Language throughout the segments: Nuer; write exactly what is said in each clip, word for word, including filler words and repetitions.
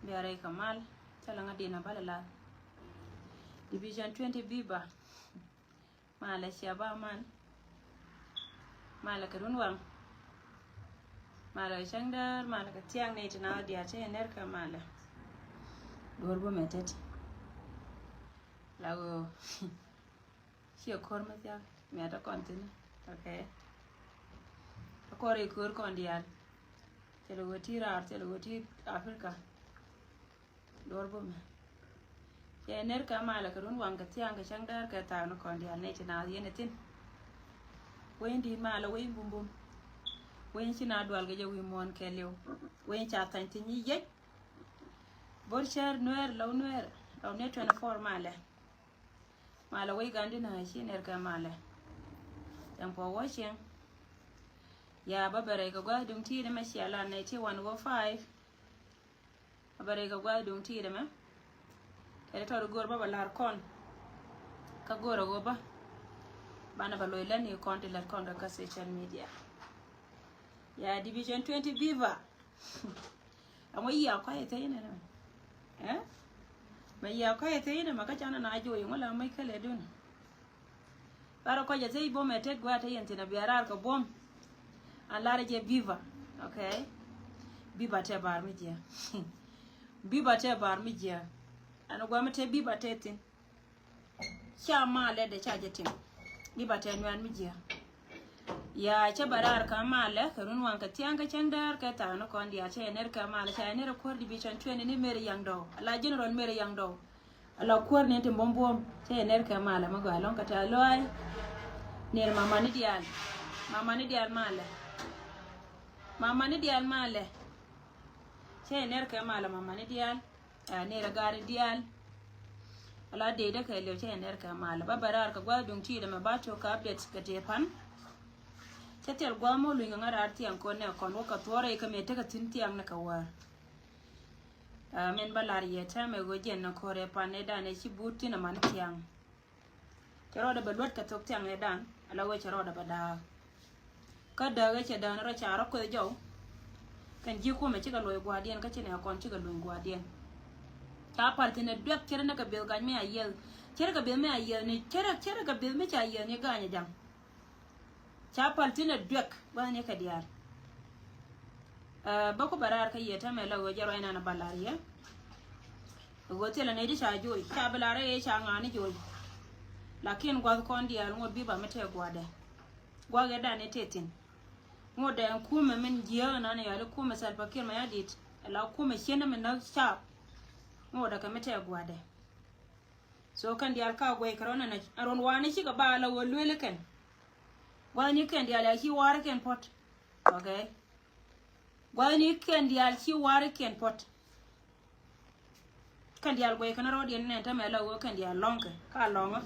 Bia rɛy kɛ mal, cä la ŋa dina bal la. Division twenty Biba. Malɛ cia ba man. Malɛ kɛ run waŋ. Malɛ kɛ cäŋ däär, malɛ kɛ thiaŋ ni ti na diaal cä yɛ ner kɛ malɛ. Duɔr bumɛ tet. La ɣöö. Ciɛ ko̱r mi thiak, mia te kɔn thin. Ok. Te kɔr i̱ ko̱r kɔn diaal. Cɛ lɛ wä ti raar, cɛ lɛ wä ti Africa. Duɔr bumɛ. Cɛ ner kɛ malɛ kɛ run waŋ kɛ thiaŋ kɛ cäŋ däär kɛ thaak ni kɔn diaal nɛy ti naath yɛn ɛ thin. Wec in di̱i̱t malɛ, wec in bumbum. Wec in ci na dual kɛ jɛ wi̱i̱ muɔ̱ɔ̱n kɛ liw. Wec in ca thany thi̱n nyi yec. Bor cär nuɛɛr, lɔw nuɛɛr, lɔw ni twenty four malɛ. Malɛ wec gandi na ci ner kɛ malɛ. Thank for watching. Ya ba bɛ rɛy kɛ gua̱th duŋ ti̱i̱t mɛ cia la nɛy ti one oh five. Ba bɛ rɛy kɛ gua̱th duŋ ti̱i̱t mɛ. Kɛ ti tɔt go̱o̱r ba ba lar kɔn. Kä go̱o̱r a ɣöö ba. Banɛ ba loc lät ni kɔn ti lät kɔn kɛ kä social media. Ya Division twenty Biba. Amɔ yia kɔc ɛ thec nɛ nɛ. Ɛ? Mɛ yia kɔc ɛ thec nɛ mɛ kä canɛ na joc ŋɔ la mec kɛlɛ dun. Lar kɔc ɛ thec buɔm ɛ tet gua̱a̱ te yɛn thin a bia raar kɛ buɔm. An lar jɛ Biba. Ok. Biba tɛ bar mi jiɛ. Biba tɛ bar mi jiɛ. An gua̱a̱ mi te Biba te thin. Ca malɛ dee ca jɛ tim. Biba tɛ nuan mi jiɛ. Ya cɛ bɛ raar kä malɛ kɛ run waŋ kɛ thiaŋ kɛ cäŋ däär kɛ thaak ni kɔn diaal cɛ yɛ ner kɛ malɛ cɛ yɛ ner kuäär Division twenty ni Mary Yaŋ Dɔw. Ala General Mary Yaŋ Dɔw. Ala kuäär ni ti buɔm buɔm cɛ yɛ ner kɛ malɛ mi gɔaa lɔŋ kɛ tɛth lɔaac. Ner mama ni diaal. Mama ni diaal malɛ. Mama ni diaal malɛ. Cɛ yɛ ner kɛ malɛ mama ni diaal. Ɛ ner a gaari diaal. Ala dee dee kɛ liw cɛ yɛ ner kɛ malɛ. Ba bɛ raar kɛ gua̱a̱th duŋ ti̱i̱t ɛmɛ ba tok kɛ update kɛ tëë pan. Cɛ thil gua̱a̱th mɔ luny kɛ ŋa̱ raar thiaŋ kɔn nɛ kɔn wä kɛ thuɔrɛ kɛ mëë tekɛ thi̱n thiaŋ ni kɛ wäär. Ɛ min ba lar yɛ tɛmɛ ɣöö jɛn ni ko̱rɛ pan ni dan ɛ ci buut thi̱n ɛman thiaŋ. Cɛ rɔɔdɛ bɛ luɔt kɛ thok thiaŋ ɛ dan ala wee cɛ rɔɔdɛ bɛ da̱a̱k. Kä dääk ɛ cɛ dään rɔ ca rɔ kueth jɔw. Kɛn ji̱ kumɛ cikɛ luɔc gua̱a̱rdiɛn kä ci nɛ kɔn cikɛ luny gua̱a̱rdiɛn. Ca pal thi̱n ɛ duɛk cɛ rɛ ni kɛ bieth ga̱ny mi a yiɛth. Cɛ rɛ kɛ bieth mi a yiɛth ni cɛ rɛ cɛ rɛ kɛ bieth mi ca yiɛth ni ga̱ny ɛ ja̱ŋ. Ca pal thi̱n ɛ duɛk gua̱thni kɛ diaal. Ɛ bä ku bɛ raar kä yɛ tɛmɛ la ɣöö jɛ ruac nan a ba lar yɛ. Ɣöö thilɛ nɛy ti ca joc ca bi lar ɛ ca ŋa̱a̱n ni joc. Lakin gua̱th kɔn diaal ŋot bi ba mi tɛɛ gua̱dɛ. Gua̱th ɛ dan ɛ tëë thi̱n. Ŋot dɛ ɛn kumɛ min jiääk nan yali kumɛ Salva Kiir Mayardit. Ɛ la kumɛ ciendä min näk caap. Ŋot dɛ kɛ mi tɛɛ gua̱dɛ. So kɛn diaal ka guɛc kɛ rɔn ɛn a rɔn wani cikɛ ba la wä luel kɛn. Gua̱thni kɛn diaal ya ci war kɛn puɔt. Ok. Gua̱thni kɛn diaal ci war kɛn puɔt. Kɛn diaal guɛc kɛn rɔɔdiɛn nɛn tämɛ la wä kɛn diaal lɔŋkɛ ka lɔŋä.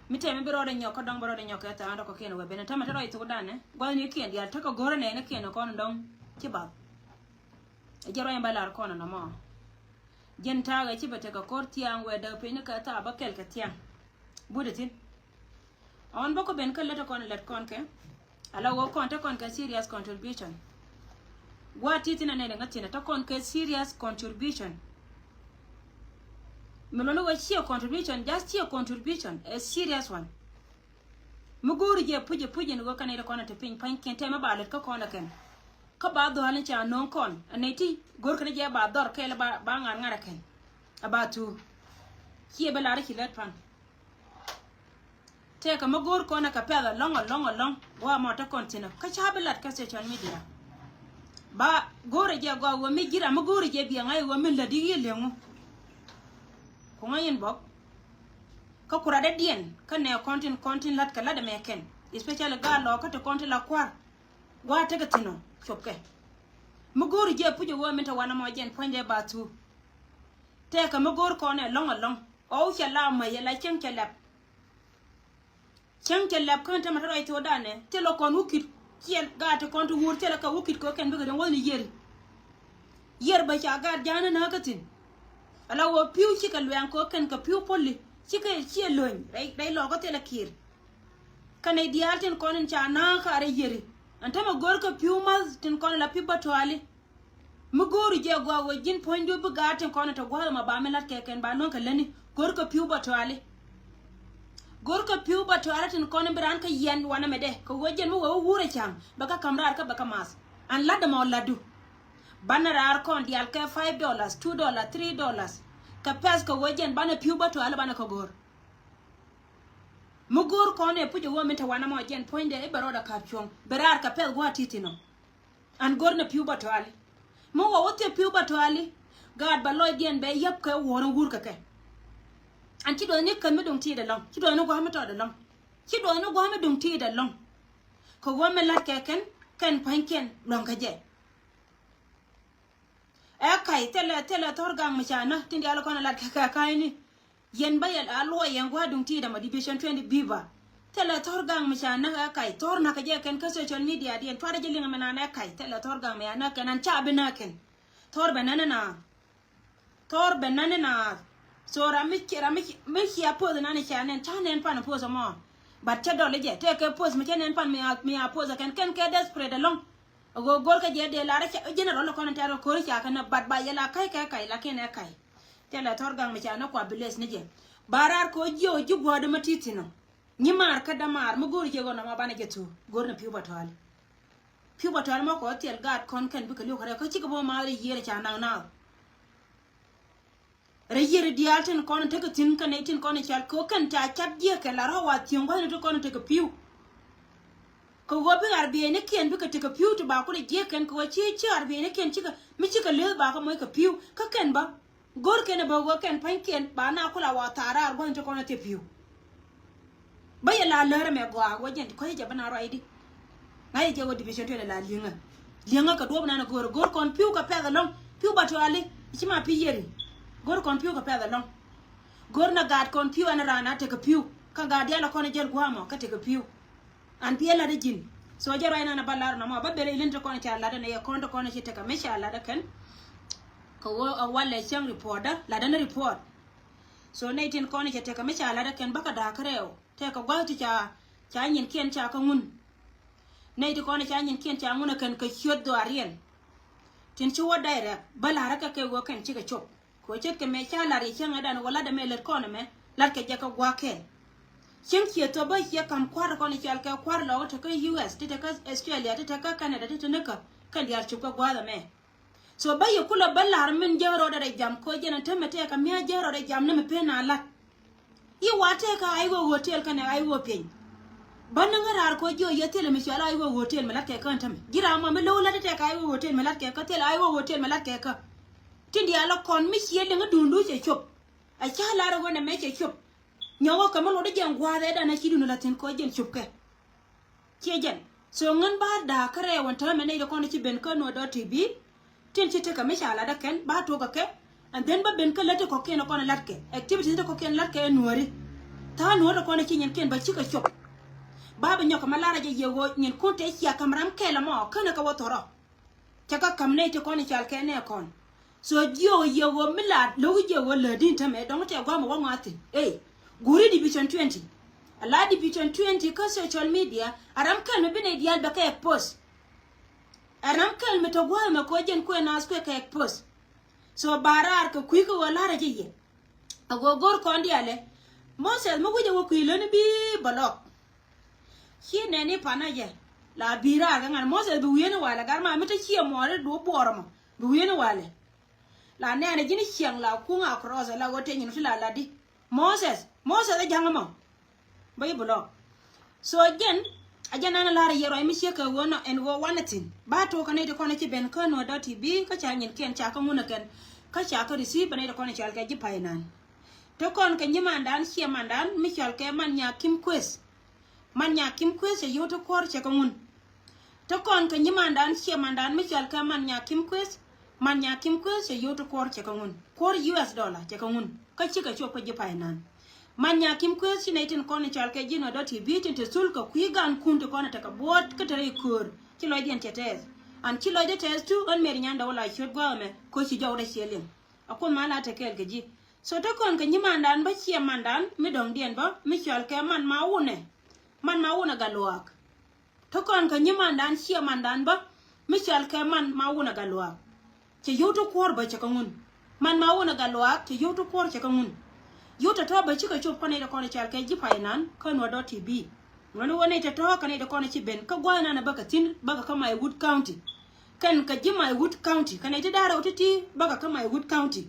Mi tɛmɛ bi rɔɔdɛ nyɔk kä dɔŋ bi rɔɔdɛ nyɔk kɛ tha̱a̱ŋ rɔ kɛ kiɛn wä ben tämɛ te rɔy thok danɛ. Gua̱thni kɛn diaal tekɛ go̱rä nɛn kɛn kɔn dɔŋ ci bath. Ɛ jɛ rɔy ba lar kɔn nɔmɔ. Jɛn ta̱a̱ ɣɛ ci bɛ tekɛ ko̱r thia̱a̱ŋ wɛ däk piny ni kɛ tha̱a̱ bä kɛl kɛ thia̱a̱ŋ. Buɔ̱t ɛ thi̱n. Ɔn bä kɔ ben kä lät ɛ kɔn lät kɔn kɛ. Ala wä kɔn te kɔn kɛ serious contribution. Gua̱a̱t ti thi̱n anɛ ŋä thi̱n ɛ te kɔn kɛ serious contribution. Mi luɔ̱n wä ciɛ contribution, just ciɛ contribution, a serious one. Mi go̱o̱ri jɛ puc ɛ puc in wä kɛn ɛ te kɔn ɛ te piny pa̱nykiɛn tɛmɛ ba lät kä kɔn ɛ kɛn. Kä ba dhɔal ni ca no̱o̱ŋ kɔn ɛ nɛy ti go̱o̱r kɛn jɛ ba dhɔr kɛɛl ba ŋa̱r ŋa̱r ɛ kɛn. Ɛ ba thuuk. Ciɛ bä lar ci lät pan. Tëëkɛ mi go̱o̱r kɔn ɛ kɛ pɛth ɛlɔ̱ŋ ɛlɔ̱ŋ ɛlɔ̱ŋ. Wa mɔ te kɔn thi̱n ɛ kä ca bi lat kä social media. Ba go̱o̱rɛ jɛ gɔaa wä mi ji̱ ram mi go̱o̱rɛ jɛ biɛ ŋa̱c wä mi lät i̱ yiëë li̱eŋu. Ku ŋa̱c in bɔk. Kä kuratdɛ diɛn kä nɛ kɔn tin kɔn tin la̱t kɛ la̱t ɛmɛ kɛn. Especially gaa lɔ kä ti kɔn tin la kua̱r. Gua̱a̱th tekɛ thi̱n ɔ copkɛ. Mi go̱o̱ri jiɛ puc ɛ ɣöö min te wanɛ mɔ jɛn puɔ̱nydɛ ba thuuk. Tëëkɛ mi go̱o̱r kɔn ɛ lɔ̱ŋ ɛ lɔ̱ŋ ɣɔw cɛ la mäc ɛ la cäŋ cɛ lɛp. Cäŋ cɛ lɛp kä tämɛ te rɔy thokdanɛ thilɛ kɔn wä ki̱t ciɛ gaat ti kɔn ti wuur thilɛ kɛ wä ki̱t kɛ kɛn bikɛ riŋ wäthni yiëri. Yiër bä ca gaat ja̱a̱n ni nääkä thi̱n. Ala wä pi̱w cikɛ luɛŋ kɛ kɛn kɛ pi̱w poli cikɛ ciɛ löny rɛy lɔkä thilɛ ki̱i̱r. Kɛnɛ diaal tin kɔn in ca na̱a̱ŋ kaarɛ yiëri ɛn tämɛ go̱rkɛ pi̱w ma̱th tin kɔn in la pi̱ bä tuaali. Mi go̱o̱ri jɛ gɔaa ɣöö ji̱n puɔ̱nydu bi gaat tin kɔn in te gua̱a̱th ɛmɔ ba mi la̱t kɛ kɛn ba luäŋ kɛ lätni. Go̱o̱ri kɛ pi̱w bä tuali. Go̱o̱ri kɛ pi̱w bä tuali tin kɔn in bi raan kä yɛn wanɛ mɛ dɛ kɛ ɣöö jɛn mi wee wä wuur ɛ ca̱ŋ bɛ kä ka̱m raar kä bɛ kä math. An la̱t ɛmɔ la̱tdu. Banɛ raar kɔn diaal kɛ five dollars, two dollars, three dollars. Kɛ pɛth kɛ ɣöö jɛn banɛ pi̱w bä tuali banɛ kɛ go̱o̱r. Mi go̱o̱r kɔn ɛ puc ɛ ɣöö min te wanɛ mɔ jɛn puɔ̱nydɛ i̱ bɛ rɔɔdɛ ka̱p cuɔ̱ŋ bɛ raar kɛ pɛth gua̱a̱th ti̱ti̱ nɔ. An go̱r ni pi̱w bä tuali. Mi wä wä thiep pi̱w bä tuali. Gaat bä lɔcdiɛn bɛ yäp kɛ wuɔ̱r in wur kɛ kɛ. An ci duɔth ni kän mi duŋ ti̱i̱t ɛlɔ̱ŋ ci duɔth ni gua̱a̱m mi tɔt ɛlɔ̱ŋ. Ci duɔth ni gua̱a̱m mi duŋ ti̱i̱t ɛlɔ̱ŋ. Kɛ ɣöö mi la̱t kɛ kɛn kɛn pa̱nykiɛn luäŋ kɛ jɛ. Ɛ ka̱y thilɛ thilɛ thɔ̱r gaŋ mi ca näk tin diaal kɔn ɛ la̱t kɛ kɛ ka̱yni. Yɛn bä yɛ a luɔy yɛn gua̱a̱r duŋ ti̱i̱t ɛmɔ division twenty biba. Thilɛ thɔ̱r gaŋ mi ca näk ɛ ka̱y thɔ̱r na̱k kɛ jɛ kɛn kä social media diɛn cuarɛ jɛ liŋ ɛmɛ nan ɛ ka̱y thilɛ thɔ̱r gaŋ mi ca näk kɛn an ca bi näk kɛn. Thɔ̱r bɛ nɛn ɛ naath. Thɔ̱r bɛ nɛn ɛ naath. So ram mi ci ram mi ci mi cia poth nan ɛ ca nɛn ca nɛn pan poth ɛmɔ. But cɛ dɔl ɛ jɛ tɛkɛ poth mi cɛ nɛn pan mi a mi a poth ɛ kɛn kɛn kɛ desperate ɛlɔ̱ŋ. Ɛ ɣöö go̱r kɛ jɛ dee lar ɛ ca general ɛ kɔn ɛ tɛr ɛ ko̱r ɛ ca kɛn ɛ but ba yɛ la ka̱y kɛ ka̱y lakin ɛ ka̱y. Thilɛ thɔr gaŋ mi ca ni kua bi leth ni jɛ. Ba raar kɛ ɣöö jiɛ ɣöö ji̱ gua̱a̱r dämä ti̱ti̱ nɔ. Nyi maar kä dämaar mi go̱o̱ri jɛ ɣöö nɔmɔ banɛ jɛ thuuk go̱o̱r ni pi̱w bä tɔ̱a̱li. Pi̱w bä tɔ̱a̱li mɔ kɛ ɣöö thil gaat kɔn kɛn bikɛ li̱w kɛ rɛw kä cikɛ bä maath rɛy yiëër ca naŋ naath. Rɛy yiëër diaal tin kɔn tekɛ thi̱n kä nɛy tin kɔn cal kɛ ɣöö kɛn ca cap jiɛk kɛn la rɔ̱ wa thi̱eŋ gua̱thni ti kɔn tekɛ pi̱w. Kɛ ɣöö bikɛ arbiɛynikiɛn bikɛ tekɛ pi̱w ti ba kulɛ jiɛk kɛn kɛ ɣöö ci ci arbiɛynikiɛn cikɛ mi cikɛ leth ba kɛ moc kɛ pi̱w kä kɛn bä. Go̱r kɛn ɛ bä ɣöö kɛn pa̱nykiɛn ba na kula wa thaar raar gua̱thni ti kɔn a thiep pi̱w. Bä yɛ la lär ɛmɛ gɔaa ɣöö jɛn ti kɔ̱c jɛ bä na ruacdi. Ŋa̱c jɛ ɣöö division twenty la li̱eŋä. Li̱eŋä kɛ duɔ̱ɔ̱p nan ɛ go̱r ɛ go̱r kɔn pi̱w kɛ pɛth ɛlɔ̱ŋ. Pi̱w bä tuali ci ma pi̱ yieri. Go̱r kɔn pi̱w kɛ pɛth ɛlɔ̱ŋ. Go̱r na gaat kɔn pi̱w ɛn raan a tekɛ pi̱w kä gaat diaal ɛ kɔn ɛ jäl gua̱a̱mɔ kä tekɛ pi̱w. An piɛ lat ji̱n. So jɛ ruac nan a ba lar nɔmɔ ba bel ilin ti kɔn ca lat ni yɛ kɔn ti kɔn ci tekɛ mi ca lat kɛn. Kɛ wä a walɛ cäŋ report da lat ni report. So nɛy tin kɔn cɛ tekɛ mi ca lat kɛn bä kɛ da̱a̱k kärɛw tekɛ gua̱th ti ca ca nyinkiɛn ca kä ŋun. Nɛy ti kɔn ca nyinkiɛn ca ŋun kɛn kɛ ciöt dhɔaariɛn. Tin ci wä direct bä lar kɛ kɛ wä kɛn cikɛ cop. Kɛ ce̱tkɛ mëë ca lar yɛ cäŋ ɛ dan wä lat ɛmɛ lät kɔn ɛmɛ lat kɛ jɛ kɛ gua̱a̱k kɛɛl. Cäŋ ciɛ thop bä ciɛ ka̱m kua̱r kɔn i̱ cɔal kɛ kua̱r lɔk ti te kä U S ti te kä Australia ti te kä Canada ti te ni kä kɛn diaal cup kɛ gua̱a̱th ɛmɛ. So bä yɛ kulɛ bä lar min jäk rɔɔdɛ rɛy jam kɛ jɛn ɛ tämɛ tɛɛkä mia̱ jäk rɔɔdɛ jam ni mi pen a lat. I̱ wa tɛɛkä a i̱ wä hotel kɛnɛ a i̱ wä pieny. Bä ni ŋä raar kɛ jiɔ yɛ thilɛ mi cɔal a i̱ wä hotel mi lat kɛ kä ɛn tämɛ ji̱ ram ma mi lo̱w lat tɛɛkä a i̱ wä hotel mi lat kɛ kä thilɛ a i̱ wä hotel mi lat kɛ kä. Tin diaal ɛ kɔn mi ciɛ liŋ i̱ duundu cɛ cop. A ca lar ɛ ɣöö nɛmɛ cɛ cop. Nyɔk ɣä kɛ mi luɔt i̱ jɛn gua̱a̱th ɛ dan a ci duundu la thi̱n kɛ ɣöö jɛn cop kɛ. Ciɛ jɛn. So ŋän ba da̱a̱ kä rɛw ɛn täämɛ nɛy ti kɔn ci ben kä nuɔ̱t dɔ̱r ti bi. Tin ci tekɛ mi ca lat ɛ kɛn ba tuɔk ɛ kɛ. And then ba ben kä lät ti kɔ̱kiɛn ɛ kɔn ɛ lat kɛ. Activities ti kɔ̱kiɛn lat kɛ ɛ nuɔ̱ɔ̱ri. Tha̱a̱ŋ nuɔ̱ɔ̱ri kɔn ɛ ci nyinkiɛn ba cikɛ cop. Ba bi nyɔk kɛ ma lar ɛ jɛ yɛ ɣöö nyinkun tëë cia ka̱m ram kɛl ɛmɔ känɛ kɛ wä thɔrɔ. Cɛ kä ka̱m nɛy ti kɔn i̱ cal kɛ nɛ kɔn. So jiök i̱ jiök ɣöö mi la lo̱k i̱ jiök ɣöö lätdi̱n tämɛ dɔ̱ŋ tɛ gua̱a̱mɛ wä ŋɔath thi̱n. Ey, guuri division twenty. A la division twenty kä social media a ram kɛl mi bi nɛy diaal bɛ kɛ expose. A ram kɛl mi te gua̱a̱mɛ kɛ ɣöö jɛn kuɛ naath kuɛ kɛ expose. So ba raar kɛ kui̱ kä ɣöö la̱rä jɛ yɛ. A go̱o̱r go̱o̱r kɔn diaalɛ. Moses mi wi̱cɛ wä kui̱ läni bi bä lɔk. Ci nɛni panä jɛ la bi̱i̱ raar kɛ ŋa̱n Moses bi wi̱i̱ni walɛ gat ma mi te ciɛ muɔɔri duɔ̱p buɔɔr ɛmɔ bi wi̱i̱ni walɛ. La nɛɛnɛ ji̱n ciɛŋ la kuŋ a cross la ɣöö te nyin ti la latdi. Moses, Moses ɛ ja̱ŋ ɛmɔ. Bä yi bi lɔk. So jɛn a jɛn an lar yɛ ruac mi ciek kɛ ɣöö nɔ ɛn ɣöö wanɛ thi̱n ba to̱o̱k kɛ nɛy ti kɔn ci ben kä nuɔ̱t dɔ̱r ti bi kä ca nyinkiɛn ca kä ŋun ɛ kɛn kä ca kä receive bɛ nɛy ti kɔn cɔal kɛ ji̱ pay nan. Te kɔn kɛ nyimandan ciɛ mandan mi cɔal kɛ man nyakim kueth. Man nyakim kueth cɛ yio̱w ti kuɔr cɛ kɛ ŋun. Te kɔn kɛ nyimandan ciɛ mandan mi cɔal kɛ man nyakim kueth. Man nyakim kueth cɛ yio̱w ti kuɔr cɛ kɛ ŋun. Kuɔr U S dollar cɛ kɛ ŋun kä cikɛ cop kä ji̱ pay nan. Man nyakim kueth ci nɛy tin kɔn cɔal kɛ ji̱ nuɔ̱t dɔ̱r ti bi tin te thul kɛ kui̱ gankun ti kɔn tekɛ buɔ̱ɔ̱t kä te rɛy köör ci lɔcdiɛn cɛ tɛɛth. An ci lɔcdɛ tɛɛth tu ɣän mɛr nyan dɔw la ciöt gua̱a̱k ɛmɛ ko̱ ci jɔwdɛ ciɛ liŋ. A kuoth ma la te kɛɛl kɛ ji̱. So te kɔn kɛ nyimandan bä ciɛ mandan mi dɔ̱ŋdiɛn bä mi cɔal kɛ man ma wunɛ. Man ma wunɛ gat luaak. Te kɔn kɛ nyimandan ciɛ mandan bä mi cɔal kɛ man ma wunɛ gat luaak. Cɛ yio̱w ti kuɔ̱r bä cɛ kä ŋun. Man ma wun ɛ gat luaak cɛ yio̱w ti kuɔ̱r cɛ kä ŋun. Yio̱w tɔ̱tɔ̱ bä cikɛ cop kä nɛy ti kɔn cɔal kɛ ji̱ pay nan kä nuɔ̱t dɔ̱t ti bi. Ŋuɛ̈ni wä nɛy tɔ̱tɔ̱ kä nɛy ti kɔn ci ben kä gua̱a̱th nan ɛ bä kɛ thi̱n bä kɛ kä Maiwut County. Kɛn kɛ ji̱ Maiwut County kɛ nɛy ti da̱rɛ wä ti̱ti̱ bä kɛ kä Maiwut County.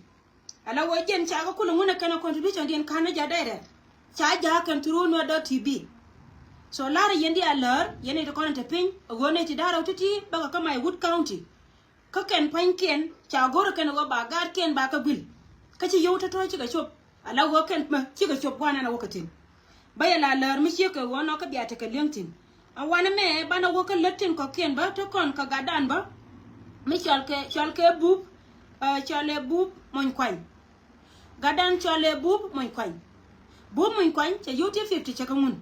Ala wä jɛn ca kä kulɛ ŋun ɛ kɛn ɛ contribution diɛn ka̱n ni ja̱ dɛrɛ. Ca ja̱ kɛn through nuɔ̱t dɔ̱t ti bi. So la̱rä yɛn di a läär yɛn nɛy ti kɔn ɛ te piny ɛ ɣöö nɛy ti da̱rɛ wä ti̱ti̱ bä kɛ kä Maiwut County. Kä kɛn pua̱nykiɛn ca go̱rä kɛn ɣöö ba gaatkiɛn ba kä guil. Kä ci yio̱w tɔ̱tɔ̱ cikɛ cop ala ɣöö kɛn mɛ cikɛ cop gua̱a̱th nan a wä kɛ thi̱n. Bä yɛ la läär mi ciek kɛ ɣöö nɔ kä bia tekɛ li̱eŋ thi̱n. A wanɛ mɛ banɛ wä kä lät tin kɔ̱kiɛn bä te kɔn kɛ gatdan bä. Mi cɔl kɛ cɔl kɛ bup, cɔl ɛ bup mony kuany. Gatdan cɔl ɛ bup mony kuany. Bup mony kuany cɛ yio̱w ti fifty cɛ kɛ ŋun.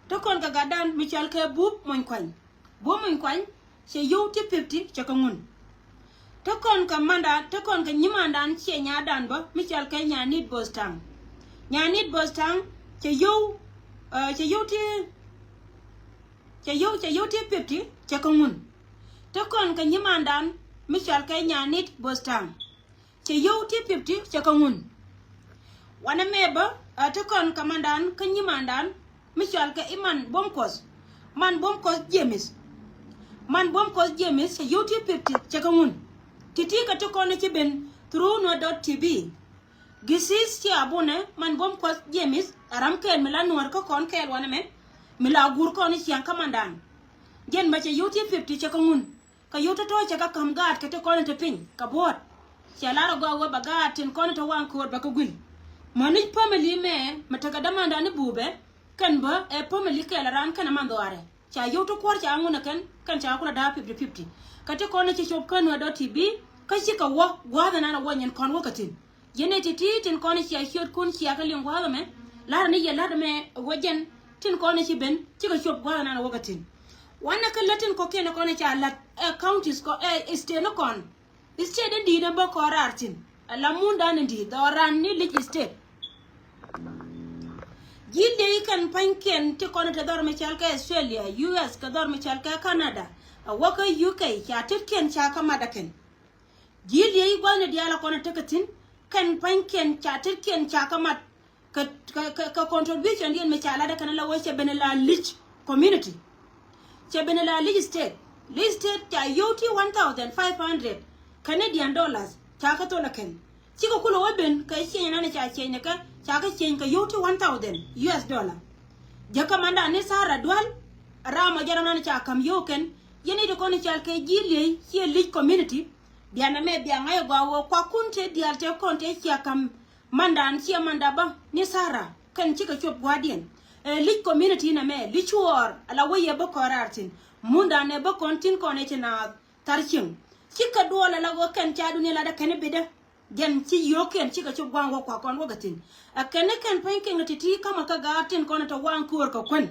Te kɔn kɛ gatdan mi cɔl kɛ bup mony kuany. Bup mony kuany cɛ yio̱w ti fifty cɛ kɛ ŋun. Te kɔn kɛ mandan te kɔn kɛ nyimandan ciɛ nyadan bä mi cɔl kɛ nyanit bo̱th ta̱ŋ. Nyanit bo̱th ta̱ŋ cɛ yio̱w, cɛ yio̱w ti cɛ yio̱w cɛ yio̱w ti fifty cɛ kɛ ŋun. Te kɔn kɛ nyimandan mi cɔl kɛ nyanit bo̱th ta̱ŋ. Cɛ yio̱w ti fifty cɛ kɛ ŋun. Wanɛ mɛ bä a te kɔn kɛ mandan kä nyimandan mi cɔal kɛ i̱ man buɔ̱m kuɔth. Man buɔ̱m kuɔth James. Man buɔ̱m kuɔth James cɛ yio̱w ti fifty cɛ kɛ ŋun. Ti̱ti̱ kɛ ti kɔn ci ben through nuɔ̱t dɔ̱t ti bi. Gisis ci a bunɛ man buɔ̱m kuɔth James a ram kɛɛl mi la nuɔ̱ɔ̱r kä kɔn kɛɛl wanɛ mɛ. Mi la guur kɔn ciaŋ kä mandan. Jɛn bä cɛ yio̱w ti fifty cɛ kɛ ŋun. Kä yio̱w tɔ̱tɔ̱ cɛ kä ka̱m gaat kɛ ti kɔn in te piny kɛ buɔ̱ɔ̱t. Cɛ lar agɔaa wee bɛ gaat tin kɔn in te waŋ köör bɛ kä guil. Mäni family mɛ mɛ tekɛ dämandan ni buubɛ. Kɛn bä ɛ family kɛɛl ɛ raan kɛn ɛ man dhɔaarɛ. Ca yio̱w ti kuɔ̱r ca ŋun ɛ kɛn kɛn ca kulɛ da̱a̱ fifty fifty. Kä ti kɔn in ci cop kän wee dɔ̱t ti bi. Kä cikɛ wä gua̱a̱th ɛnan ɛ wä nyin kɔn wä kɛ thi̱n. Yɛn ɛ ti̱ti̱ tin kɔn cia ciötkun cia kä liŋ gua̱a̱th ɛmɛ. La̱rä ni yɛ la̱t ɛmɛ ɛ wä jɛn tin kɔn ɛ ci ben cikɛ cop gua̱a̱th ɛnan ɛ wä kɛ thi̱n. Wanɛ kä lät tin kɔ̱kiɛn ɛ kɔn ɛ ca la̱t ɛ counties kɔ ɛ state ni kɔn. State in di̱i̱t ɛ bä kɔn raar thi̱n ɛ la mundan in di̱i̱t dhɔran ni lic state. Ji̱ liey kɛn pa̱nykiɛn ti kɔn ɛ te dhɔr mi cɔal kɛ Australia, U S kɛ dhɔr mi cɔal kɛ Canada. Ɛ wä kä U K ca tetkiɛn ca kä mat ɛ kɛn. Ji̱ liey gua̱thni diaal a kɔn a tekɛ thi̱n kɛn pa̱nykiɛn ca tetkiɛn ca kä mat. Kɛ, kɛ, kɛ, kɛ contribution diɛn mi ca lat ɛ kɛn a la wä cɛ ben a la lic community. Cɛ ben a la lic state. Lic state ca yio̱w ti one thousand five hundred Canadian dollars ca kä thol ɛ kɛn. Cikɛ kulɛ wä ben kɛ cieny nan ca cieny ni kɛ ca kä cieny kɛ yio̱w ti one thousand U S dollar. Jäkä mandan ni Sarah Dual ram a jɛn nan ca ka̱m yio̱w kɛn. Yɛn i̱ ti kɔn i̱ cal kɛ ji̱ liey ciɛ lic community. Bianɛ mɛ bia ŋa̱c ɛ gɔaa wä kuakun tëë diaal tëë kɔn tëë cia ka̱m mandan ciɛ manda bä ni Sarah kɛn cikɛ cop gua̱a̱rdiɛn. Ɛ lic community nɛ mɛ lic cuɔɔr ala wä yɛ bä kɔn raar thi̱n. Mundan ɛ bä kɔn thi̱n kɔn ɛ ti naath thar cieŋ. Cikɛ duɔl ala wä kɛn ca duni ladä kɛn i̱ bitdä. Jɛn ci yio̱o̱kiɛn cikɛ cop gua̱a̱ŋ wä kua̱r kɔn wä kɛ thi̱n. Ɛ kɛn i̱ kɛn pa̱ny kiɛn ɛ ti̱ti̱ ka̱mä kä gaat tin kɔn ɛ te waŋ köör kɛ kuän.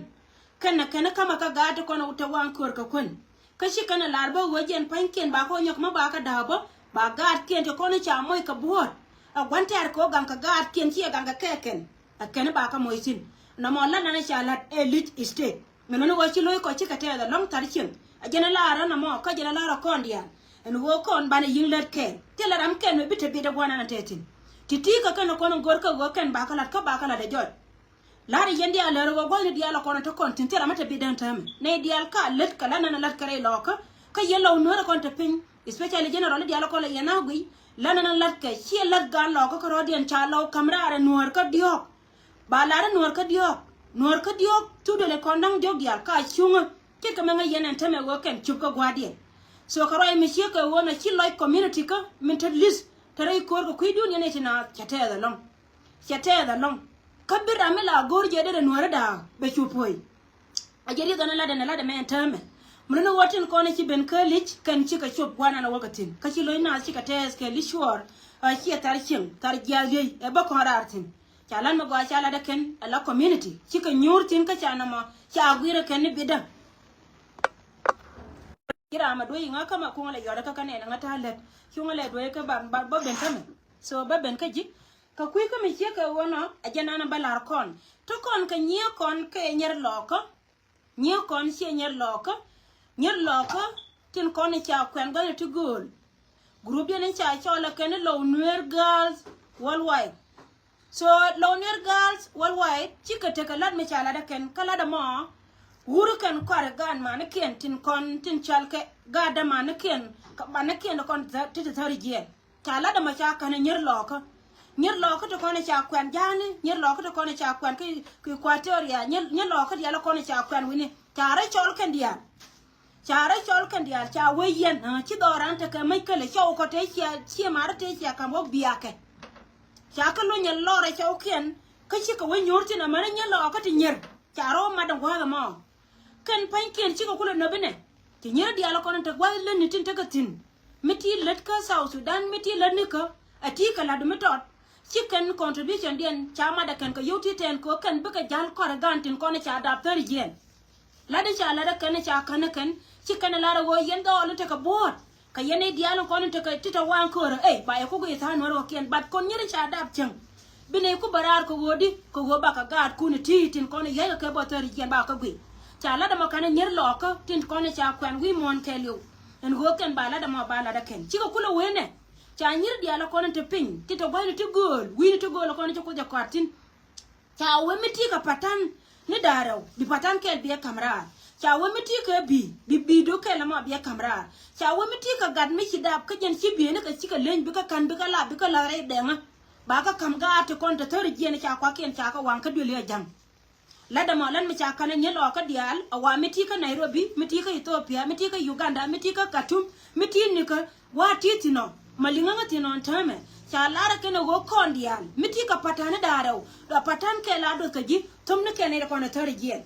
Kɛn ɛ kɛn i̱ ka̱mä kä gaat tin kɔn ɛ te waŋ köör kɛ kuän. Kä ci kɛn ɛ lar bä ɣöö jɛn pa̱nykiɛn ba kɔn nyɔk mä ba kä da̱a̱k bä ba gaatkiɛn ti kɔn i̱ ca moc kɛ buɔ̱ɔ̱t. Ɛ gua̱n tɛ̈r kɛ ɣöö gaŋ kɛ gaatkiɛn ci ɛ gaŋ kɛ kɛɛkɛn. Ɛ kɛn i̱ ba kä moc thi̱n nɔmɔ la̱t nan i̱ ca la̱t ɛ lic state. Min ɣän i̱ ɣöö ci lo̱ckɔ cikɛ tɛɛth ɛlɔ̱ŋ thar cieŋ. Ɛ jɛn i̱ la̱rä nɔmɔ kä jɛn i̱ la̱rä kɔn diaal. Ɛn ɣöö kɔn banɛ yi̱ŋ lät kɛɛl thilɛ ram kɛn mi bi te biet ɛ gua̱n nan ɛ tɛth thi̱n. Ti̱ti̱ kɛ kɛn ɛ kɔn in go̱r kɛ ɣöö kɛn ba kä la̱t kä ba kä la̱t ɛ jɔc. La̱rä yɛn diaal lär ɣöö gua̱thni diaal ɛ kɔn ɛ te kɔn thi̱n thilɛ ram mi te biet däŋ täämɛ nɛy diaal ka lät kɛ la̱t nan ɛ la̱t kɛ rɛy lɔɔkä. Kä yɛn lɔw nuäärä kɔn te piny especially general diaal ɛ kɔn lɛ yɛn a guiy. La̱t nan ɛ la̱t kɛ ciɛ la̱t gaan lɔɔkä kä rɔ̱diɛn ca lɔw ka̱m raar ɛ nuäär kä diɔ̱ɔ̱k. Ba lar i̱ nuɔ̱ɔ̱r kä diɔ̱ɔ̱k nuɔ̱ɔ̱r kä diɔ̱ɔ̱k thuk duël i̱ kɔn da̱ŋ diɔ̱k diaal ka cuŋä. Ce̱tkɛ mɛ ŋäc yɛn ɛn täämɛ ɣöö kɛn cup kä gua̱a̱rdiɛn. So kɛ ruac mi ciek kɛ ɣöö na ci lɔc community kä min te li̱th te rɛy ko̱o̱r kɛ kui̱dun yɛn ɛ ti naath cɛ tɛɛth ɛlɔ̱ŋ. Cɛ tɛɛth ɛlɔ̱ŋ. Kä bi ram mi la go̱o̱r jɛ derɛ nuɔ̱ɔ̱r i̱ da̱a̱k bɛ cu puɔ̱i. A jɛ rieth ɣän ɛ lat ɛn ɛ lat ɛmɛ ɛn täämɛ. Mi luni ɣöö tin kɔn ɛ ci ben kä li̱c kɛn cikɛ cop gua̱a̱r nan ɛ wä kɛ thi̱n kä ci lo̱c naath cikɛ tɛɛth kɛ li̱c cuɔɔr. A ciɛ thar cieŋ thar jiaath liey ɛ bä kɔn raar thi̱n. Ca lat mi gɔaa ca lat ɛ kɛn ɛ la community cikɛ nyuur thi̱n kä ca nɔmɔ ca gui̱i̱r ɛ kɛn ni bitdä. Ci ram ɛ duec iŋä kä mɛ kuŋä lɛ yɔt ɛ kä kä nɛn iŋä ta̱a̱ lät cuŋä lɛ duec kä ba ba ben kä mɛ. So ba ben kä ji̱ kɛ kui̱ kä mi ciek kɛ ɣöö nɔ ɛ jɛn an ɛ bä la̱r kɔn te kɔn kɛ nyiee kɔn kɛ nyɛr lɔɔkä. Nyiee kɔn ciɛ nyɛr lɔɔkä. Nyɛr lɔɔkä tin kɔn i̱ ca kuɛn gua̱n ɛ ti gööl. Group diɛn in ca cɔl ɛ kɛn ni Lou Nuer Girls Worldwide. So Lou Nuer Girls Worldwide cikɛ tekɛ lat mi ca lat ɛ kɛn, kä lat ɛmɔ wur kɛn kɔarɛ gaat manikiɛn tin kɔn tin cɔalkɛ gaat dämanikiɛn, manikiɛn ti kɔn ti te thäri jiɛn. Ca lat ɛmɔ ca kän ɛ Nyir Lɔɔkä. Nyir Lɔɔkä ti kɔn ɛ ca kuɛn ja̱a̱ni, Nyir Lɔɔkä ti kɔn ɛ ca kuɛn ki, ki Equatoria, Nyir, Nyir Lɔɔkä diaal ɛ kɔn ɛ ca kuɛn wi̱ni. Ca rɛy cɔl kɛn diaal. Ca rɛy cɔl kɛn diaal, ca wee yɛn, ah, ci dhɔran tekɛ mäc kälɛ cɔw kɔ te cia, cia marä te cia ka̱m wä biakɛ. Ca kä lony ɛ lɔrɛ cɔwkiɛn, kä cikɛ wä nyuur thin amäni Nyir Lɔɔkä ti Nyir. Ca rɔ mat ɛ gua̱a̱th ɛmɔ. Kɛn pa̱nykiɛn cikɛ kulɛ nöp inɛ. Ti Nyir diaal kɔn te gua̱a̱th lätni tin tekɛ thi̱n. Mi ti lät kä South Sudan, mi ti lät ni kä, a ti kɛ la̱t mi tɔt. Ci kɛn contribution diɛn ca mat ɛ kɛn kɛ yio̱w ti tɛn kɛ ɣöö kɛn bikɛ ja̱l kɔrɛ gan tin kɔn ca dap thäri jiɛn. Lat in ca lat ɛ kɛn ca kän ɛ kɛn, ci kɛn ɛ lar ɛ ɣöö yɛn dhɔɔl in tekɛ buɔ̱ɔ̱t. Kɛ yɛn i̱ diaal in kɔn in tekɛ ti te waŋ köörä, ey, ba yɛ ku guiy tha̱a̱ŋ Nuäär ɣɔ̱kiɛn, but kɔn Nyir in ca dap cäŋ. Bi nɛy ku bä raar kɛ ɣöö di, kɛ ɣöö bakɛ gaatkun ɛ ti tin kɔn i̱ yäc kɛ kɛ bä thäri jiɛn bakɛ guiy. Ca lat ɛmɔ kɛn ɛ Nyir Lɔɔkä tin kɔn ɛ ca kuɛn wi̱i̱ muɔ̱ɔ̱n kɛɛliw. Ɛn ɣöö kɛn ba lat ɛmɔ ba lat ɛ kɛn. Cikɛ kulɛ wee nɛ. Ca Nyir diaal ɛ kɔn in te piny, ti te gua̱thni ti gööl, wi̱i̱ni ti gööl ɛ kɔn in ci Kuoth jɛ kɔaar thi̱n. Ca wee mi ti kɛ patan ni da̱ŋ rɛw, bi patan kɛl bi ɛ ka̱m raar. Ca wee mi ti kɛ bi̱i̱, bi bi̱i̱ do̱k kɛl ɛmɔ bi ɛ ka̱m raar. Ca wee mi ti kɛ gat mi ci dap kä jɛn ci bi̱i̱ni kɛ cikɛ leny bikɛ ka̱n bikɛ lap bikɛ la̱th rɛy dɛŋä. Ba kɛ ka̱m gaat ti kɔn te thäri jiɛn ca kuakiɛn ca kɛ waŋ kä duëli ɛ ja̱ŋ. Lat ɛmɔ lat mi ca kän ɛ Nyir Lɔɔkä diaal, a wa mi ti kä Nairobi, mi ti kä Ethiopia, mi ti kä Uganda, mi ti kä Khartoum, mi ti ni kä wa ti thi̱n ɔ, ma liŋä ŋä thi̱n ɔ ɛn täämɛ. Ca lar ɛ kɛn ɛ ɣöö kɔn diaal mi ti kɛ patani da̱ŋ rɛw, dɔ̱ patan kɛl a do̱th kä ji̱, thom ni kɛn nɛy ti kɔn ɛ thäri jiɛn.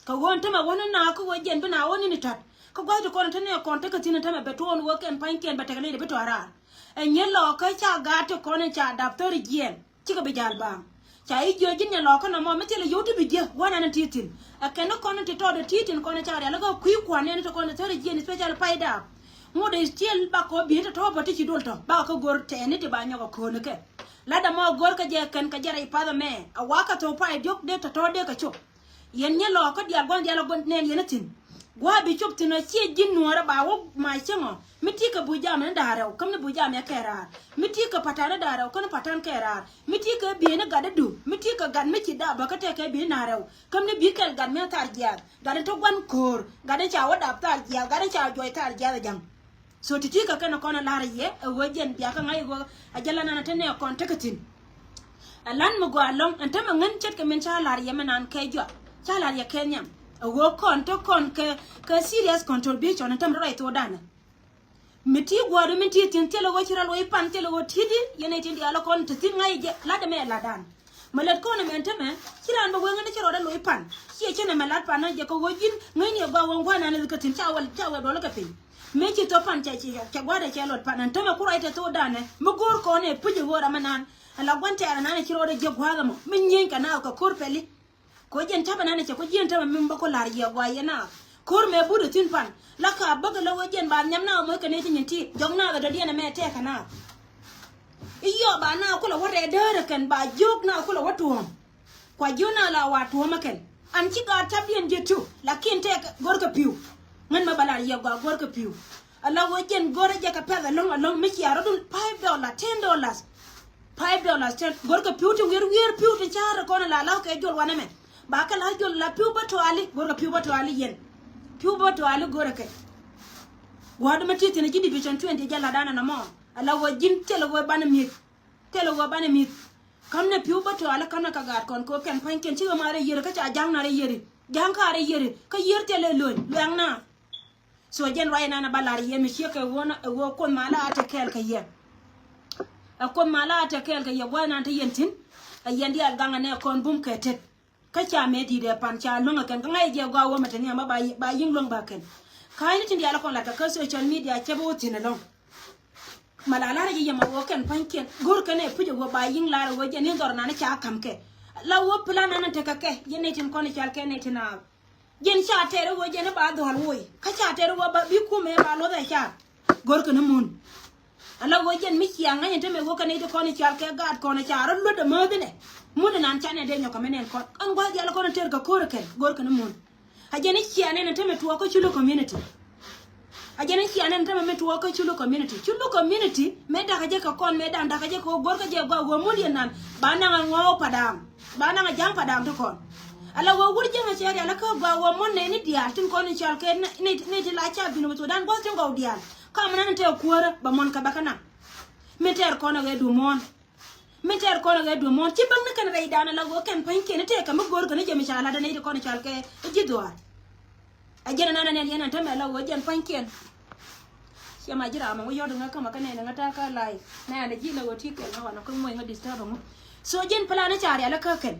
Kɛ ɣöö ɛn tämɛ wäni naath kä ɣöö jiɛn bi naath wä ni̱ni tɔ̱t. Kä gua̱th ti kɔn ɛn te nɛy kɔn tekɛ thi̱n ɛn tämɛ bɛ tuɔɔk ni ɣöö kɛn pa̱nykiɛn bɛ tekɛ nɛy ti bi tɔ̱ raar. Ɛ Nyir Lɔɔkä ca gaat ti kɔn in ca dap thäri jiɛn. Cikɛ bi ja̱l baaŋ. Ca i̱ jiök ji̱n Nyir Lɔɔkä nɔmɔ mi thilɛ yio̱w ti bi jiäk gua̱nan in ti thi̱n. Ɛ kɛn ni kɔn in ti tɔɔt in ti thi̱n kɔn in ca rialikä kui̱ kua̱n nɛn in ti kɔn in thäri jiɛn, especially pay dap. Ŋot in still bakɔ bi̱i̱n ti tɔ̱ bä ti ci dol tɔ̱ bakɔ kä go̱r tɛɛni ti ba nyɔk ɛ köönikɛ. Lat ɛmɔ go̱r kä jɛ kɛn kɛ jɛ rɛy path ɛmɛ. A wakä thok pay diɔ̱k dee tɔ̱tɔ̱ dee kɛ cop. Yɛn Nyir Lɔɔkä diaal gua̱n diaal ɛ gua̱n nɛn yɛn ɛ thi̱n. Gua̱a̱ bi cop thi̱n ɛ ciɛ ji̱n nuɔ̱ɔ̱rä ba wä mac cäŋɔ. Mi ti kɛ buc jam ni da̱ŋ rɛw, käm ni buc jam yɛ kɛ raar. Mi ti kɛ patan ni da̱ŋ rɛw, käm ni patan kɛ raar. Mi ti kɛ bi̱i̱ni gat idu, mi ti kɛ gat mi ci dap bä kä tɛkɛ bi̱i̱ni da̱ŋ rɛw. Käm ni bi kɛl gat mi thar jiaath, gat in te gua̱n köör, gat in ca wä dap thar jiaath, gat in ca juɔc thar jiaath ɛ ja̱ŋ. So ti̱ti̱ kɛ kɛn kɔn ɛ la̱r yɛ ɛ ɣöö jɛn bia kä ŋa̱c ɛ ɣöö a jɛ la̱t nan ɛ te nɛy kɔn tekɛ thi̱n. Ɛ la̱t mi gɔaa ɛlɔ̱ŋ ɛn te mi ŋän ce̱tkɛ min ca la̱r yɛ mi nan kɛ jɔak ca la̱r yɛ kɛ nhiam. Ɛ ɣöö kɔn te kɔn kɛ, kɛ serious contribution ɛn te mi rɔy thokdan ɛ. Mi ti gua̱a̱r mi ti thi̱n thilɛ ɣöö ci rɔ loc pan thilɛ ɣöö ti̱t i̱ yɛn ɛ tin diaal ɛ kɔn te thi̱n ŋa̱c ɛ jɛ la̱t ɛmɛ ɛ la̱tdan. Mɛ lät kɔn ɛmɛn tämɛ ci raan bɛ wee ŋäni ci rɔɔdɛ loc pan. Ciɛ cä nɛmɛ lat pan ɛ jɛ kɛ ɣöö ji̱n ŋäcni ɛ gɔaa wä ŋuan an ɛ kä thi̱n ca wɛl ca wɛl duɔl kɛ piny. Mëë ci thop pan cɛ ci cɛ gua̱a̱dɛ cɛ luɔt pan ɛn tämɛ ku ruac tɛ thok danɛ mi go̱o̱r kɔn ɛ puc ɛ ɣöö ram ɛnan. Ɛ la gua̱n tɛɛr ɛnan ɛ ci rɔɔdɛ jiäk gua̱a̱th ɛmɔ mi nyieny kɛ naath kɛ ko̱r pɛli. Kɛ ɣöö jɛn ca̱pɛ nan ɛ cɛ ku ji̱n tämɛ mi bä ku la̱r yiëë gua̱a̱ yɛ naath. Ko̱r mëë but ɛ thi̱n pan la ka bäkɛ la ɣöö jɛn ba nhiam naath moc kɛ nɛy ti nyin ti jɔk naath ɛ dɔ̱diɛn ɛmɛ tɛɛkɛ naath. I̱ yɔɔ ba naath kulɛ wä rɛɛ däärä kɛn ba jiök naath kulɛ wä tuɔ̱ɔ̱m. Kua jiök naath la wa tuɔ̱ɔ̱mä kɛn an ci gaat ca̱pdiɛn ji̱ tu. Lakin tɛɛk go̱rkɛ pi̱u. Ŋän mɛ ba lar yɛ gɔaa go̱rkɛ pi̱u. Ala wä jɛn go̱rä jɛ kɛ pɛth ɛlɔ̱ŋ ɛlɔ̱ŋ mi cia rɔ̱dun five dollar, ten dollars. Five dollars, ten. Go̱rkɛ pi̱u ti wier wier pi̱u ti ca̱rä kɔn la la kɛ jol wanɛ mɛ. Ba kɛ la jol la pi̱u bä tuali, go̱rkɛ pi̱u bä tuali yɛn. Pi̱u bä tuali go̱rɛ kɛ. Gua̱a̱du mɛ ti thi̱n ji̱ division twenty jɛ la danɛ nɔmɔ. Ala wä ji̱n thilɛ wä banɛ mi̱eth. Thilɛ wä banɛ mi̱eth. Ka̱m nɛ pi̱u bä tuali ka̱m nɛ kɛ gaat kɔn kɛ kɛn pa̱nykiɛn cikɛ ma rɛ yieri kä ca ja̱ŋ na rɛ yieri. Ja̱ŋ ka rɛ yieri kä yier thilɛ lo̱ny luɛŋ na. So jɛn ruac nan a ba lar yɛ mi ciek kɛ ɣöö na ɛ ɣöö Kuoth mal a te kɛɛl kɛ yɛ. Ɛ Kuoth mal a te kɛɛl kɛ yɛ gua̱th nan te yɛn thi̱n. Ɛ yɛn diaal gaŋ anɛ kɔn bum kɛ tet. Kä ca mëë di̱t ɛ pan ca luäŋ ɛ kɛn kä ŋa̱c ɛ jɛ gɔaa wä mɛ te nhiam ba ba yi̱ŋ luäŋ ba kɛn. Ka̱a̱cni tin diaal ɛ kɔn lat kɛ kä social media cɛ bi wä thi̱n ɛlɔ̱ŋ. Mal a lar ɛ jɛ yɛ mɛ wä kɛn pa̱nykiɛn go̱r kɛn ɛ puc ɛ wä ba yi̱ŋ lar ɛ wä jɛ ni dhɔr nan ca ka̱m kɛ. La wä plan nan tekɛ kɛ yɛn nɛy tin kɔn i̱ cal kɛ nɛy tin a Jɛn ca tɛr i̱ ɣöö jɛn i̱ ba dhɔl woc. Kä ca tɛr i̱ ɣöö ba bi kumɛ ba luɔth ɛ car. Go̱rkɛ ni mun. Ala ɣöö jɛn mi cia ŋäc in te mɛ ɣöö kɛ nɛy ti kɔn i̱ cal kɛ gaat kɔn i̱ car i̱ luet ɛ määth inɛ. Mun inan ca nɛ dee nyɔk kɛ mi nɛn kɔn. Ɛn gua̱th diaal kɔn in tɛr kɛ ko̱r ikɛn. Go̱rkɛ ni mun. A jɛn i̱ cia nɛn in te mɛ tuɔɔk kä Culu community. A jɛn in cian in tämɛ mi tuɔɔk kä Culu community. Culu community mëë dakä jɛ kɛ kɔn, mëë da̱ŋ dakä jɛ kɛ ɣöö go̱rkä jɛ gɔaa ɣöö muliɛn nan ba naŋ a ŋɔɔk Padaŋ, ba naŋ a ja̱ŋ Padaŋ ti kɔn. Ala ɣöö wur jiäŋ a cɛ rial kä gɔaa ɣöö muɔ̱n nɛy ni diaal tin kɔn in cɔal kɛ ni, ni, ni ti la ca bin wä Thudan gua̱th tin gɔw diaal. Ka mi nan in te kuäärä bɛ muɔ̱n kɛ bɛ kä naŋ. Min tɛɛr kɔn a ɣee du muɔ̱ɔ̱n. Min tɛɛr kɔn a ɣee du muɔ̱ɔ̱n ci bäŋni kɛn rɛydan ala ɣöö kɛn pa̱nykiɛn i̱ tëëkɛ mi go̱o̱r kɛn i̱ jɛ mi ca lat ɛn i̱ ti kɔn i̱ cɔal kɛ i̱ ji̱ dhuaar. A jɛn ɛn ɛn ɛn yɛn ɛn tämɛ ala ɣöö jɛn pa̱nykiɛn. Ciɛ ma ji̱ ram ɛŋu yɔ̱t ɛŋä kämɛ kä nɛn ɛŋä ta̱a̱ kä live nɛ ɛn ji̱ la ɣöö ti kɛn ŋä wanɛ kä ŋuɔ̱c ŋä disturb ɛŋu. So jɛn plan i̱ ca rial ikä kɛn.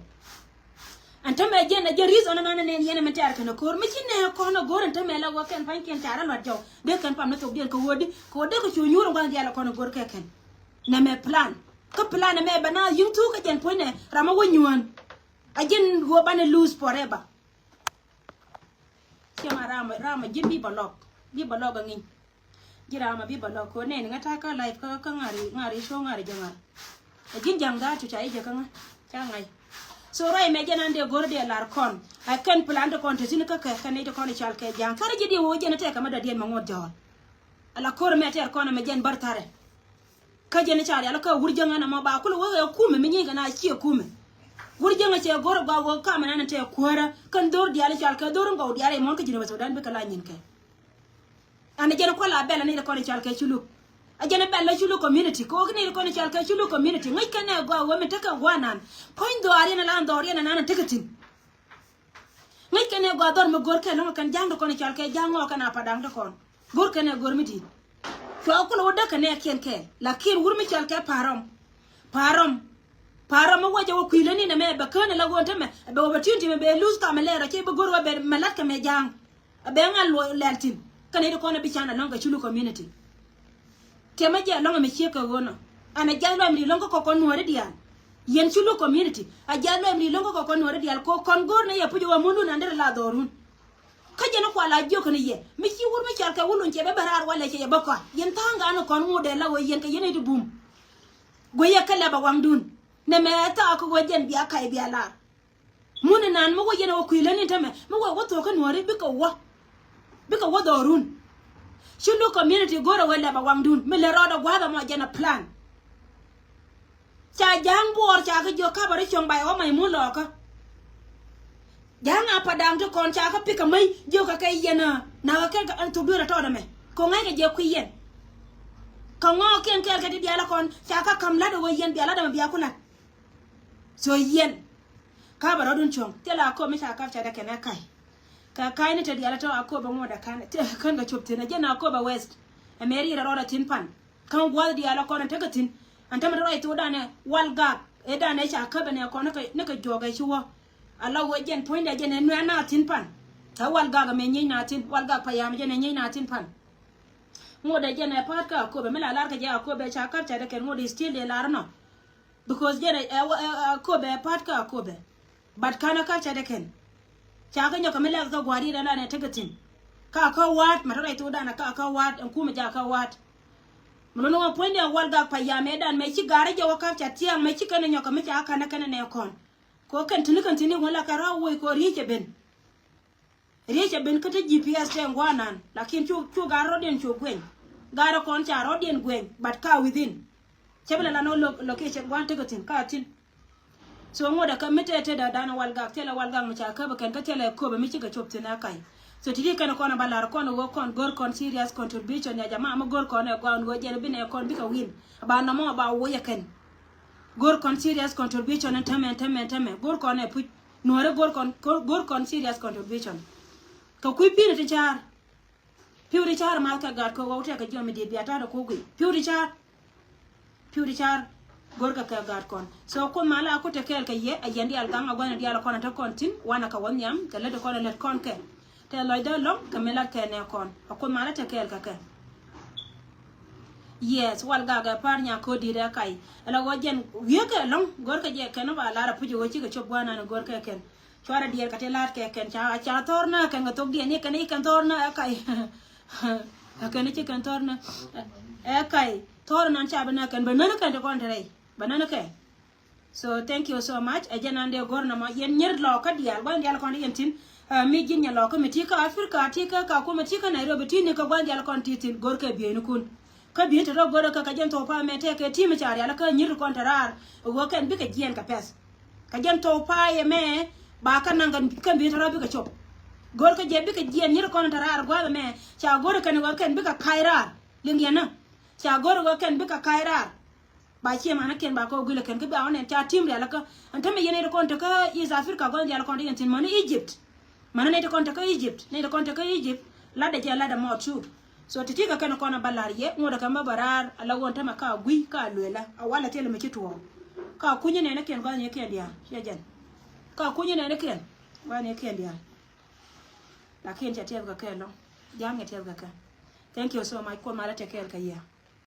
Ɛn tämɛ jɛn ɛ jɛn reason ɛn ɛn ɛn yɛn ɛmɛ tɛɛr kɛn ɛ ko̱r mi ci nɛ kɔn ɛ go̱o̱r ɛn tämɛ ala ɣöö kɛn pa̱nykiɛn ca rɛ luat jɔw dee kɛn pam ni thok diɛn kɛ ɣöödi kɛ ɣöö dee kɛ cu nyuur ɛn gua̱n diaal ɛ kɔn ɛ go̱o̱r kɛ kɛn. Nɛmɛ plan. Kä plan ɛmɛ bɛ na yi̱ŋ thuk kä jɛn puɔ̱nynɛ ram ɛ wä nyuään. A ji̱n ɣöö banɛ lose forever. Ciɛ ma ram, ram a ji̱n bi bɛ lɔk. Bi bɛ lɔk a ŋi̱ny. Ji̱ ram a bi bɛ lɔk kɛ ɣöö nɛn ŋä ta̱a̱ kä live kä, kä ŋa̱ri, ŋa̱ri show ŋa̱ri jɛ ŋa̱r. A ji̱n ja̱ŋ dha̱a̱t cu ca i̱ jɛ kä ŋä. Ca ŋa̱c. So ruac mɛ jɛn an dee go̱r dee lar kɔn. A kɛn plan ti kɔn te thi̱n kä kɛ, kɛn nɛy ti kɔn i̱ cal kɛ ja̱ŋ. Thärä ji̱ diɛ ɣöö jɛn ɛ tɛkɛ mɛ dɔ̱diɛn mɛ ŋuɔ̱t jɔ̱ɔ̱l. Ala ko̱r mɛ tɛɛr kɔn ɛmɛ jɛn bär thärɛ. Kä jɛn i̱ ca rial kä wur jäŋä nɔmɔ ba kulɛ wee ɛ kumɛ mi nyieny kɛ na ciɛ kumɛ. Wur jäŋä cɛ go̱r ɛ gɔaa wee kamɛ nan tɛ kuäärä kɛn dho̱r diaal i̱ cal kɛ dho̱r in gɔw diaal i̱ muɔ̱n kä ji̱n weth wä dan bikɛ la nyin kɛ. Ɛn ɛ jɛn kual a bɛl ɛ ni ri kɔn i̱ cal kɛ Culuk. Ɛ jɛn ɛ bɛl ɛ Culuk community kɛ wä kä ni ri kɔn i̱ cal kɛ Culuk community ŋäc kɛn ɛ gɔaa wee mi tekɛ guanan. Puɔ̱ny dhɔaar yɛn ɛ la dhɔr yɛn ɛ nan ɛ tekɛ thi̱n. Ŋäc kɛn ɛ gɔaa dhɔr mi go̱r kɛ lɔ̱ŋ kɛn ja̱a̱ŋ ti kɔn i̱ cal kɛ ja̱a̱ŋ ŋɔɔk kɛn a Padaŋ ti kɔn. Go̱r kɛn ɛ go̱r mi di̱i̱t. Cua kulɛ wä däk kɛ nɛɛkiɛn kɛɛl. Lakin wur mi cɔal kɛ Pa̱a̱rɔm. Pa̱a̱rɔm. Pa̱a̱rɔm mi wä jɛ wä kui̱ läni nɛmɛ bɛ kään ala ɣöö tämɛ. Bɛ wä bɛ ti̱n ti̱mɛ bɛ luth kamɛ lɛɛr ɔ cɛ bi go̱r wä bɛ mɛ la̱t kɛ mɛ ja̱a̱ŋ. Bɛ ŋa̱ luɔ lɛl thi̱n. Kɛn i̱ ti kɔn ɛ bi can alɔ̱ŋ kɛ Culu community. Tiɛmɛ jɛ alɔŋ ɛmɛ ciek kɛ ɣöö nɔ. An a jiath lɔc mi ri lo̱ŋ kä kɔkɔ nuɔ̱ɔ̱ri diaal. Yɛn Culu community. A jiath lɔc mi ri lo̱ŋ kä kɔkɔ nuɔ̱ɔ̱ri diaal kɛ ɣöö kɔn go̱o̱r ni yɛ puc ɣöö mundun an derɛ la dhɔrun. Kä jɛn kual a jiök kɛn yɛ mi ci wur mi cɔal kɛ wulun cɛ bɛ bɛ raar walɛ cɛ yɛ bä kɔa. Yɛn tha̱a̱ŋ gan kɔn ŋot dee la ɣöö yɛn kɛ yɛn i̱ ti bum. Guiyɛ kɛ lɛp a waŋdun. Nɛmɛ ɛ thaak kä ɣöö jɛn bia kac bia lar. Mun inan mi wä yɛn ɛ wä kui̱ läni tämɛ mi wä wä thok kä nuɔ̱ɔ̱ri bikɛ wä. Bikɛ wä dhɔrun. Culu community go̱rɛ wä lɛp a waŋdun mi lɛ rɔɔdɛ gua̱a̱th ɛmɔ jɛn a plan. Ca ja̱a̱ŋ buɔɔr ca kä jiök kapɛ rɔ cuɔ̱ŋ bay wä mac mun lɔɔkä. Ja̱a̱ŋ a Padaŋ ti kɔn ca kä pikɛ mäc jiök kɛ kɛ yɛn a nakä kɛ thok dueer a tɔɔt ɛmɛ. Kɛ ŋa̱ckɛ jɛ kui̱ yɛn. Kɛ ŋɔɔkiɛn kɛɛl kɛ ti diaal a kɔn ca kä ka̱m la̱t ɛ wä yɛn bia la̱t ɛmɛ bia ku la̱t. So yɛn. Kapɛ rɔɔdun cuɔ̱ŋ thilɛ Akobo mi ca kap ca dɛ kɛn ɛ ka̱c. Kɛ ka̱cni te diaal tɔ̱ Akobo ŋuɔ̱t ɛ ka̱n kän kɛ cop thi̱n ɛ jɛn Akobo West. Ɛ mɛ riɛt ɛ rɔɔdɛ thi̱n pan. Kä gua̱th diaal ɛ kɔn ɛ tekɛ thi̱n. Ɛn tämɛ te ruac thokdan ɛ Walgak ɛ dan ɛ ca käp ɛ nɛ kɔn ni kɛ juɔk ɛ ci wä. Ala wee jɛn puɔ̱nydɛ jɛn ɛ nuɛ̈ɛ̈n na thi̱n pan. Ɛ Walgak ɛ mɛ nyiec na thi̱n, Walgak payam jɛn ɛ nyiec na thi̱n pan. Ŋot ɛ jɛn ɛ pa̱a̱t kä Akobo mi la lar kɛ jɛ Akobo ca käp ca dee kɛn ŋot ɛ still dee lar nɔ. Because jɛn ɛ, ɛ, ɛ, ɛ Akobo ɛ pa̱a̱t kä Akobo. But ka̱n ɛ kä cɛ dee kɛn. Ca kä nyɔk kɛ mi lɛk kä gua̱a̱r yet ɛn an ɛ tekɛ thi̱n. Ka kä wa̱a̱t mɛ tɔ̱ rɛy thokdan ɛ ka kä wa̱a̱t ɛn kumɛ jakä wa̱a̱t. Mi luni wä puɔ̱nydɛ Walgak payam ɛ dan mɛ ci ga̱r ɛ jɛ wä ka̱p ca thia̱a̱ŋ mɛ ci kɛn ɛ nyɔk kɛ mi ca ka̱n ɛ kɛn ɛ nɛ kɔn. Kɛ wä kɛn tuni kɛn tuni wä la kɛ rɔ̱ woc kɛ wä riec ɛ ben. Riec ɛ ben kä te G P S tɛ ŋuanan lakin cu, cu ga̱r rɔ̱diɛn cu gueny. Ga̱r ɛ kɔn ca rɔ̱diɛn gueny but ka within. Cɛ bi la lan wä lo, location gua̱n tekɛ thi̱n ka thi̱n. So ŋuɔ̱t ɛ kä mi tëë tëë dee dan Walgak thilɛ Walgak mi ca käp ɛ kɛn kä thilɛ Akobo mi cikɛ cop thi̱n ɛ kac. So ti̱ti̱ kɛn kɔn ɛ ba la̱r kɔn ɛ ɣöö kɔn go̱r kɔn serious contribution ya jama mi go̱r kɔn ɛ gɔaa ɛn ɣöö jɛn bi nɛ kɔn bikɛ win. Ba nɔmɔ ba woc ɛ kɛn. Go̱r kɔn serious contribution ɛn tämɛ, ɛn tämɛ, ɛn tämɛ. Go̱r kɔn ɛ puc. Nuɔ̱ɔ̱ri go̱r kɔn, go̱r, go̱r kɔn serious contribution. Kɛ kui̱ pi̱n ti ca̱a̱r. Pi̱w ti ca̱a̱r math kɛ gaat kɛ ɣɔw tɛkɛ jiɔam mi diet bia ta̱a̱dɛ ko̱ guiy. Pi̱w ti ca̱a̱r. Pi̱w ti ca̱a̱r. Go̱rkɛ kɛ gaat kɔn. So Kuoth malä a ku te kɛɛl kɛ yɛ a yɛn diaal gaŋ a gua̱n diaal a kɔn a te kɔn thi̱n wanɛ kɛ wä nhiam kɛ lät kɔn a lät kɔn kɛ. Tɛ lɔcdä lɔ̱ŋ kɛ mi lat kɛ nɛ kɔn a Kuoth malä te kɛɛl kɛ kɛ. Yes, Walgak ɛ pa̱a̱r nya ko̱di̱t ɛ kac. Ɛlɛ ɣöö jɛn wi̱i̱kɛ lɔ̱ŋ go̱rkɛ jɛ kɛn ba lar a puc ɛ ɣöö cikɛ cop gua̱a̱r nan go̱rkɛ kɛn. Cuarɛ diɛɛr kɛ ti la̱a̱t kɛ kɛn ca, ca thɔr nä kɛn kɛ thok diɛn ni kɛn i̱ kɛn thɔr nä ɛ kac. Ɛ kɛn i̱ ci kɛn thɔr nä ɛ kac. Thɔr nan ca bi nä kɛn bɛ nän kɛn ti kɔn te rɛy bɛ nän kɛ. So thank you so much. Ɛ jɛn an dee go̱r nɔmɔ yɛn nyier lɔɔkä diaal gua̱n diaal kɔn yɛn thi̱n. Ɛ, mi ji̱n nyɛ lɔkä mi ti kä Africa, ti kä Kakuma, ti kä Nairobi, ti ni kä gua̱n diaal kɔn ti thi̱n, go̱rkɛ bieynikun. Kä bieyni te rɔ go̱rkɛ kɛ jɛn thok pay mɛ tɛkɛ ti mi ca rial kä nyi̱r kɔn te raar ɣöö kɛn bikɛ jiɛɛn kɛ pɛ̈th. Kɛ jɛn thok pay ɛmɛ ba kä naŋ kɛn bieyni te rɔ bikɛ cop. Go̱rkɛ jɛ bikɛ jiɛɛn nyi̱r kɔn te raar gua̱a̱th ɛmɛ, ca go̱rkɛ ni ɣöö kɛn bikɛ ka̱c raar. Liŋ yɛn nä. Ca go̱rkɛ ɣöö kɛn bikɛ ka̱c raar. Ba ciɛ manä kiɛn ba kɛ wä guilɛ kɛn kä ba wä nɛn ca tim rial kä. Ɛn tämɛ yɛn ɛ ti kɔn te kä East Africa gɔn rial kɔn te yɛn thin mäni Egypt. Manä nɛ ti kɔn te kä Egypt, nɛ ti kɔn te kä Egypt. Latdɛ jɛ latdɛ mɔɔt cu. So ti ti kɛ kɛn kɔn a ba lar yɛ ŋuɔ̱t ɛ kɛn ba ba raar a la wä ɛn tämɛ ka gui̱ ka luelä a walɛ thilɛ mi ci tuɔɔk. Ka kunyä nɛn kiɛn gɔn yɛ kiɛn diaal ciɛ jɛn. Ka kunyä nɛn kiɛn gɔn yɛ kiɛn diaal. Lakin cɛ tiɛth kɛ kɛ lɔ. Ja̱a̱ŋ yɛ tiɛth kɛ kɛ. Thank you so much. Kuoth malä tɛ kɛɛl kɛ yɛ.